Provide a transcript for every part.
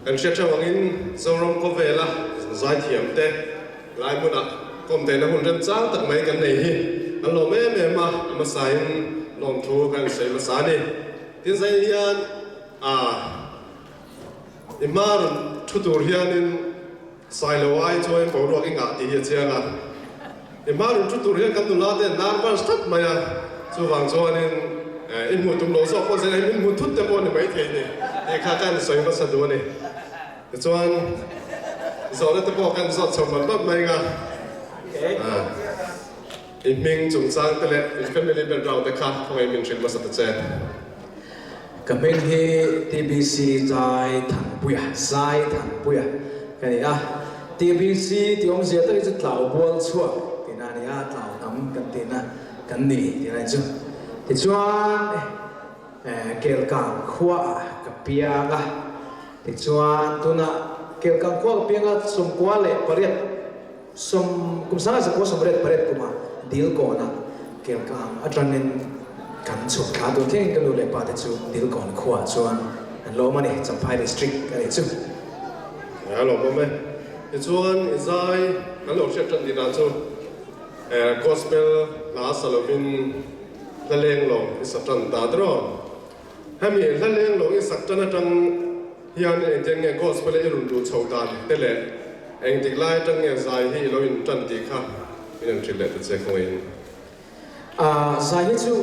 Kan hriat theuh angin Zoram khawvela zaithiam te lai hmunah kawm theihna hun remchang tak mai kan nei hi an lawm em em a, a hmasain lawmthu kan sawi hmasa a ni. Tin zai hian a i hma rawn thu tur hianin Sailo ai chuan boruak i ngah tih hi a chiang a, i hma rawn thu tur hian kan nula te an nervous tlat mai a, chuvang chuanin i hmuh tum lo zawk pawh zela hi min hmu thut te pawh a ni maithei ni tih kha ka han sawi hmasa duh a ni. Tichuan zawhna te pawh kan zawt chho mat mat mai ang a, i hming chungchang te leh i family background te kha khawngaih min hrilh hmasa ta che. Ka hming hi TBC Zai Thanpuia, Zai Thanpuia, ka ni a. TBC tih awmzia tak hi chu tlau bual chhuak tihna a ni a, tlau hnam kan tihna kan ni tihna hi chu. Tichuan Kelkang khuaah ka piang a, tichuan tunah Kelkang khua ka piang a 98. Sawm kum sanga zakua 88 kuma Dilkawnah Kelkang atangin kan chhuk thla tur thlengin ka nu leh pa te chu Dilkawn khuaah chuan an lo awm a ni, Champhai District a nih chu. A lawmawm e. Tichuan i zai kan lo hriat tan tih dan chu Gospel hla sa lovin hla leng lo i sa tan ta tiraw? Hemi hla leng lo i sak tan atang hian engtiang nge Gospel a i rawn luh chho dan te leh engtik lai atang nge zai hi i lo in tan tih kha min rawn hrilh leh ta che khawngaihin. Ahh zai hi chu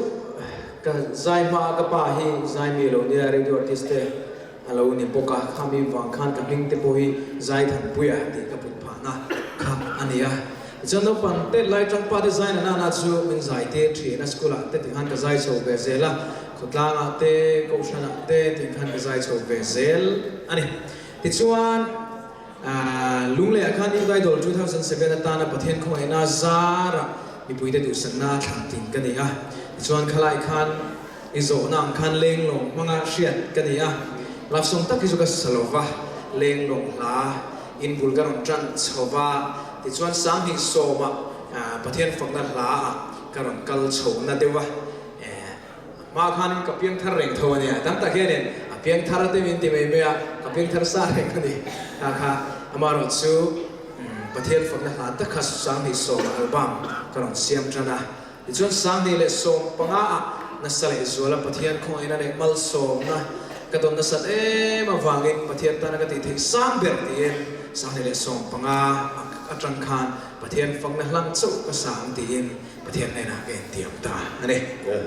ka zai hma a ka pa hi zai mi lo nia radio artist te a lo ni bawk a, khami vang khan ka hming te pawh hi Zaithanpuia tih ka put phahna kha a ni a. Tichuan naupang tet lai tang pa te zai na nana chu min zai tir thin a, school ah te tikhan ka zai chho ve zel a, khawtlang ah te, kohhran ah te tikhan ka zai chho ve zel a ni. Tichuan Lunglei ah khan Youth Idol 2007 atana Pathian khawngaihna zarah mipuite duhsakna thlan tling ka ni a, tichuan khalai khan I zawhna ang khan lenglawng hmanga hriat ka ni a, love song tak hi chu ka sa lo va, lenglawng hla in bul ka rawn tan chho va, tichuan 2010ah Pathian fakna hla ah ka rawn kal chho na deuh a, hma khanin ka piang thar reng tho a nia, tam tak hianin a piang thar te min ti mai mai a, ka piang thar sa reng a ni, kha kha amaherawh chu Pathian fakna hla tak kha 2010ah album ka rawn siam tan a. Tichuan 2015 ah nasa leh zuala Pathian khawngaihna leh malsawmna ka dawn nasat em avangin Pathian tana ka tih theih sang ber tiin 2015 atang khan Pathian fakna hlang chauh ka sa ang tiin Pathian hnenah ka intiam ta a ni.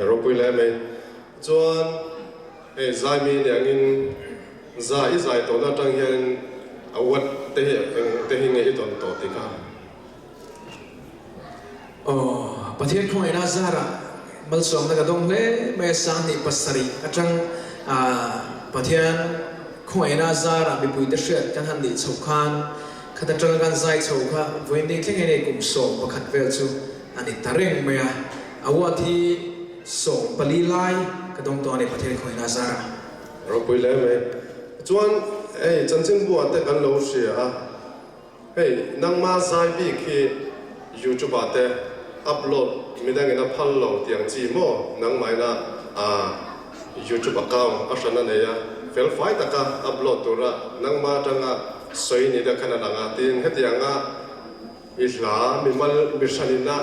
Ropui hle mai. Chuan hei Zaimi ni angin za i zai tawhna atang hian award te hi eng te hi nge i dawn tawh tih kha? Aw, Pathian khawngaihna zarah malsawmna ka dawng hle mai a, 2007 atang Pathian khawngaihna zarah mipuite hriat kan han nih chhoh khan khat atanga kan zai chho kha vawiin thleng hian hei kum 11 vel chu a ni ta reng mai a, award hi 14 lai ka dawng tawh a ni Pathian khawngaihna zarah. Ropui hle mai. Chuan hei chanchinbu ah te kan lo hria a. Hei nangma zai bik hi youtube ah te upload midangin a phal lo tih ang chi maw nangmaina a youtube account a hran a nei a fel fai taka upload tura nangma atanga sawi ni deuh khan a lang a tin hetianga i hla mimal mihranina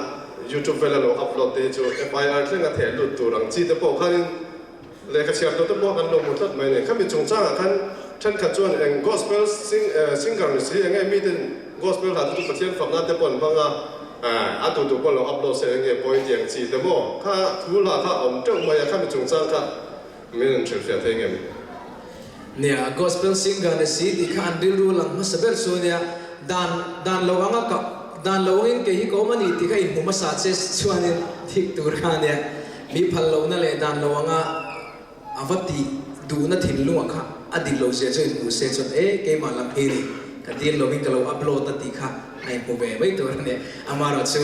youtube vela lo upload te hi chu FIR thlenga theh lut tur ang chi te pawh khanin Lehkha chhiar tute pawh kan lo hmu tlat mai a ni. Khami chungchangah khan thenkhat chuan eng gospel singer ni si enge miten gospel hla te chu Pathian fakna te pawh an hmang a, a tutu pawh lo upload se enge pawi tiang chi te maw kha thu hla kha a awm teuh mai a, khami chungchang kha min rawn hrilhfiah thei ngem? Nia, gospel singer ni si tih kha an rilru lang hmasa ber chu ania, dan dan lo anga ka dan lo angin kei hi ka awm a ni tih kha inhmu hmasa che chuanin thik tur kha ania. Mi phal lohna leh dan lo anga a va tih duhna thinlungah kha a dik lo zia chu inhmu se chuan e keimah lam hi ni ka dil lovin ka lo upload a tih kha a inhmu ve mai tur a ni. Amaherawh chu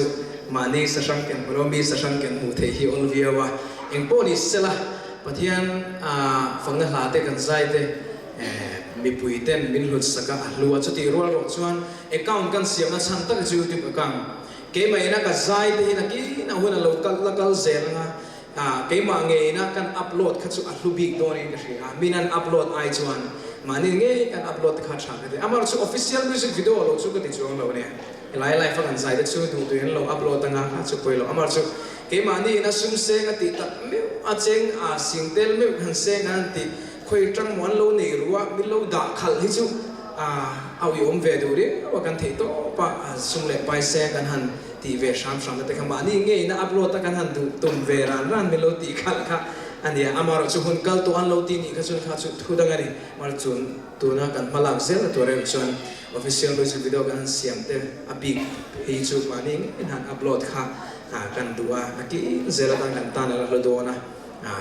mahni sahrang ken hmu lo mi sahrang ken hmuh theih hi awl viau a, engpawh ni sela Pathian fakna hla te kan zai te mipui ten min hlut sak a, a hlu a chutih rual rawh chuan account kan siamna chhan tak hi chu YouTube account Keimah ina ka zai te hi nakin a hun a lo kal la kal zel anga, ah keimah ngei ina kan upload kha chu a hlu bik dawn in ka hria a, min an upload ai chuan. Mahni ngei kan upload te kha tha ka ti. Amaherawhchu chu official music video lo chu ka ti chuang lo ania. Helai live a kan zai te chu duh duhin lo upload anga kha chu pawi lo. Amaherawhchu chu keimahni in a sum seng a tih tak meuh a cheng a sing tel meuh han seng an han tih khawi tang maw an lo nei ru a min lo dah khalh hi chu a uiawm ve duh riau a kan theih tawp a sum leh pai seng kan han tih ve hram hram na te kha mahni ngei in a upload a kan han duh tum ve ran ran min lo tih khalh kha a nia. Amaherawhchu chu hun kal tawh an lo tih nih kha chuan kha chu thu dang a ni. Amaherawhchu chu tuna kan hma lak zel na tur erawh chuan official music video kan han siam te a bik phei chu mahni ngei in han upload kha kan duh a, nakin zel atan kan tan a la hlu dawn a,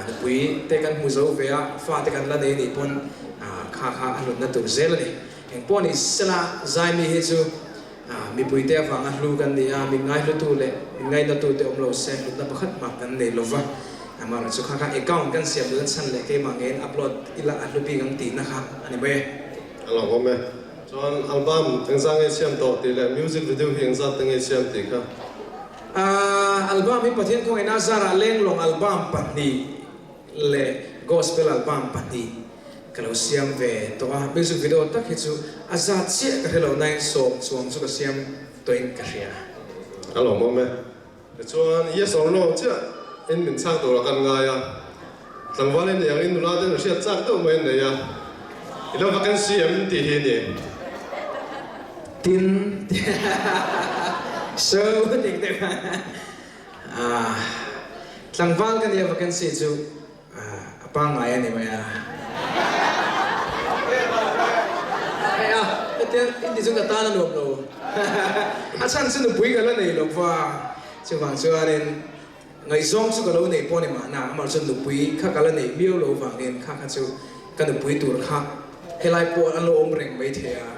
nupui te kan hmu zo ve a, fa te kan la nei nih pawn kha kha a hlutna tur zel a ni. Engpawh ni sela Zaimi hi chu Mipuite avanga hlu kan ni a, min ngaihlutu leh min ngaihnatute awm lo se hlutna pakhat mah kan nei lo va. Amaherawhchu kha kha account kan siam duhna chhan leh keimah ngeiin upload ila a hlu bik ang tihna kha a ni mai e. A lo awm e. Chuan album engzah nge siam tawh tih leh music video hi engzat te nge siam tih kha? Album hi Pathian khawngaihna zarah Lenglawng album pahnih leh Gospel album pahnih ka lo siam ve tawh a, music video tak hi chu a zat chiah ka hre lo nain sawm chuang chu ka siam tawhin ka hria. A lawmawm e. Tichuan yes or no chiah in min chhak tur a kan ngai a, tlangval in niang in nula ten hriat chak deuh mai an nei a, i lo vacancy em tih hi a ni. Tin so dik deuh a, tlangval ka nia vacancy chu A pangngai a ni mai a. Hei a, hetia inti chu ka tan a nuam lo. A chhan chu nupui ka la nei lo va, chuvang chuanin ngaihzawng chu ka lo nei pawh a ni mahna, amah chuan nupui kha ka la nei miau lo vangin kha kha chu ka nupui tur kha helai pawh an lo awm reng maithei a,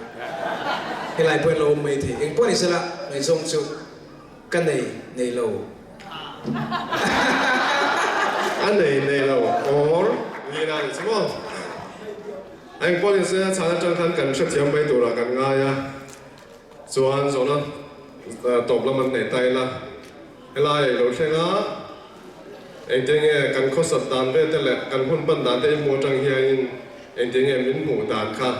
helai pawh an lo awm maithei. Engpawh ni sela ngaihzawng chu. Ka nei nei lo. A nei nei lo or ni na ni chu maw. A engpawh ni se a chhan atang khan kan hrethiam mai turah kan ngai a, chuan zawhna tawp lam an nei ta ila helai a ilo thleng a, engtin nge kan khawsat dan ve te leh kan hun hman dan te i hmuh atang hianin engtin nge min hmuh dan kha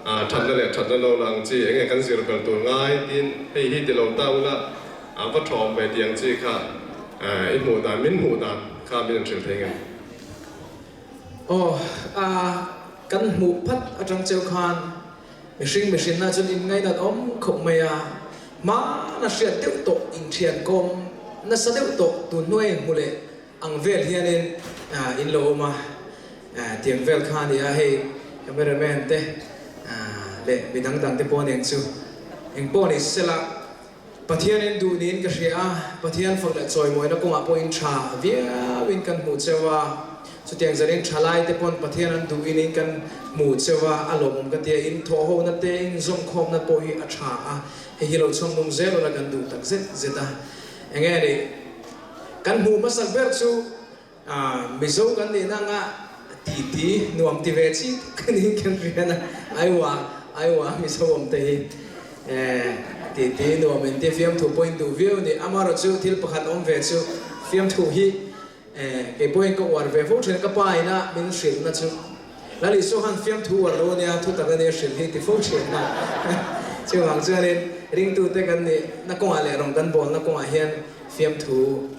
Thatna leh thatna lo la ang chi, enge kan zir ber tur ngai tiin hei hi ti lo ta ula a va thawm ve tih ang chi kha i hmuh dan, min hmuh dan kha min an hrilh thei ngem? Aw, a kan hmuh phat atang cheu khan mihring mihrinna chuan in ngainat awm khawp mai a, hmana hriat deuh tawh inthian kawm nasa deuh tawh tun hnuai hmu leh Ang vel hianin in lo awm a, tiang vel kha a ni a, hei cameraman te leh mi dang dang te pawh nen chu eng pawh ni sela Pathianin duh niin ka hria a, Pathian fak leh chawimawina kawngah pawh in tha viauin kan hmuh cheu a, chutiang zanin thalai te pawn Pathian an duh in kan hmuh cheu a, a lawmawm ka ti a, in thawhhona te in zawmkhawmna pawh hi a tha a, hei hi lo chhawmnung zel ula kan duh tak zet zet a, enge a nih? Kan hmuh hmasak ber chu Mizo kan nihna anga titi nuam ti ve chi tak niin kan rian a, Aiwa, Aiwa Mizo awm te hi titi nuam in ti fiamthu pawhin duh viau a ni. Amaherawhchu thil pakhat awm ve chu fiamthu hi kei pawhin ka uar ve fo thin a, ka pa ina min hrilhna chu Lal Isua khan fiamthu uar lo a nia, thu tak a nia hrilh hi ti fo thin a. Chuvang chuanin ringtute kan nihna kawngah leh rawng kan bawlna kawngah hian Fiamthu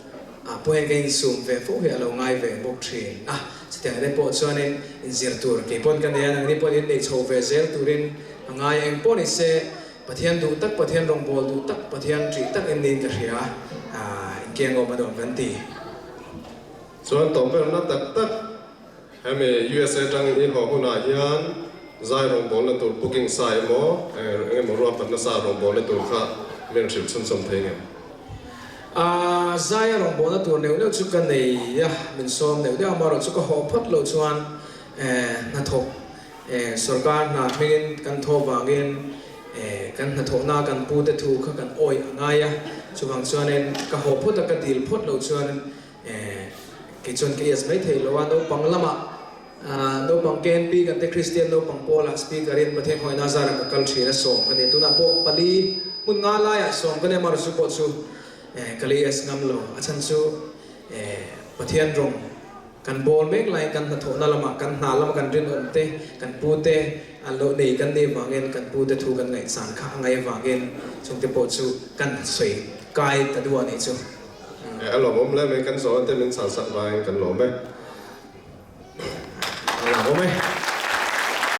ah pawh hian ka insum ve fo hi a lo ngai ve bawk thin a, chutiang te pawh chuanin inzir tur kei pawn ka nei a, nangni pawhin innei chho ve zel turin a ngai eng pawh ni se, Pathian duh tak, Pathian rawngbawl duh tak, Pathian ṭih tak in niin ka hria a, inkiang awm a nuam kan ti. Chuan tawmberna tak tak Hemi USA atangin i haw hunah hian zai rawngbawlna tur booking sa emaw eng emaw ruahmanna sa rawngbawlna tur kha min rawn hrilh chhunchawm thei ngem? A zaia rawngbawlna tur neuh neuh chu ka nei a, min sawm neuh neuh a, amaherawhchu ka haw phawt loh chuan hnathawk sorkar hna hmingin kan thaw vangin kan hnathawhna kan pute thu kha kan awih a ngai a, chuvang chuanin ka haw phawt a, ka dil phawt loh chuan Kei chuan ka ias mai thei lo a, naupang lamah naupang KNP kan te Kristian naupang pawlah speaker in Pathian Khawngaihna zarah ka kal thin a sawm ka ni. Tunah pawh pali hmun nga laiah sawm ka nei a, amaherawhchu pawh chu ka la ias ngam lo. A chhan chu Pathian rawng. Kan bawl mek laiin kan hnathawhna lamah kan hna lama kan rinawm te, kan pu te an lo nei kan nei vangin kan pu te thu kan ngaihsan kha a ngaih avangin chungte pawh chu kan sawi kai ta duh a nih chu. A lawmawm hle mai, kan zawhna te min chhansak vangin kan lawm e. A lawmawm e.